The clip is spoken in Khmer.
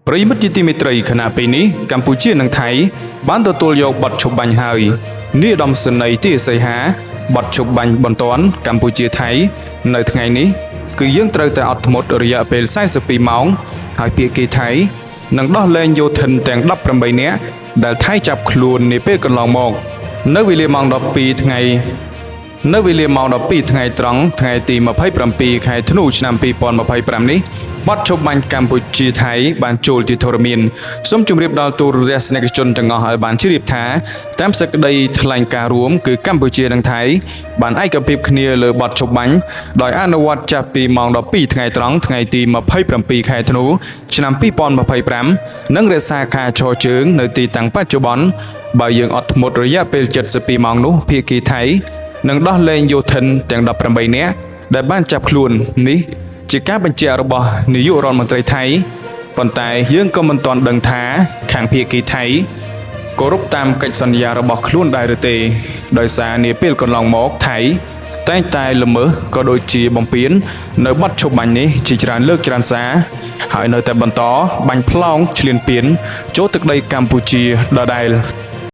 ប្រិយមិត្តជាទីមេត្រីខណៈពេលនេះកម្ពុជានិងថៃបានទទួលយកបទឈប់បាញ់ហើយនាយឧត្តមសេនីយ៍ទីសីហាបទឈប់បាញ់បន្ទាន់កម្ពុជាថៃនៅថ្ងៃនេះគឺយើងត្រូវតែអត់ធ្មត់រយៈពេល42ម៉ោងហើយភាគីថៃនឹងដោះលែងយោធិនទាំង18នាក់ដែលថៃចាប់ខ្លួននាពេលកន្លងមក នៅវេលាម៉ោង12ថ្ងៃ នៅវេលាម៉ោង12ថ្ងៃត្រង់ថ្ងៃទី27ខែធ្នូឆ្នាំ2025នេះបទឈប់បាញ់កម្ពុជាថៃបានចូលជាធរមានសូមជម្រាបដល់ទូរទស្សនិកជនទាំងអស់ឲ្យបានជ្រាបថាតាមសេចក្តីថ្លែងការណ៍រួមគឺកម្ពុជានិងថៃបានឯកភាពគ្នាលើបទឈប់បាញ់ដោយអនុវត្តចាប់ពីម៉ោង12ថ្ងៃត្រង់ថ្ងៃទី27ខែធ្នូឆ្នាំ2025និងរក្សាការឈរជើងនៅទីតាំងបច្ចុប្បន្នបើយើងអត់ធ្មត់រយៈពេល72ម៉ោងនោះភាគីថៃ នឹងដោះលែងយោធិនទាំង18នាក់ដែលបានចាប់ខ្លួននេះជាការបញ្ជាក់របស់នាយករដ្ឋមន្ត្រីថៃប៉ុន្តែយើងក៏មិនទាន់ដឹងថាខាងភាគីថៃគោរពតាមកិច្ចសន្យារបស់ខ្លួនដែរឬទេដោយសារនាពេលកន្លងមកថៃតែងតែល្មើសក៏ដូចជាបំពាននៅបទឈប់បាញ់នេះជាច្រើនលើកច្រើនសារហើយនៅតែបន្តបាញ់ប្លង់ឈ្លានពានចូលទឹកដីកម្ពុជាដដែល។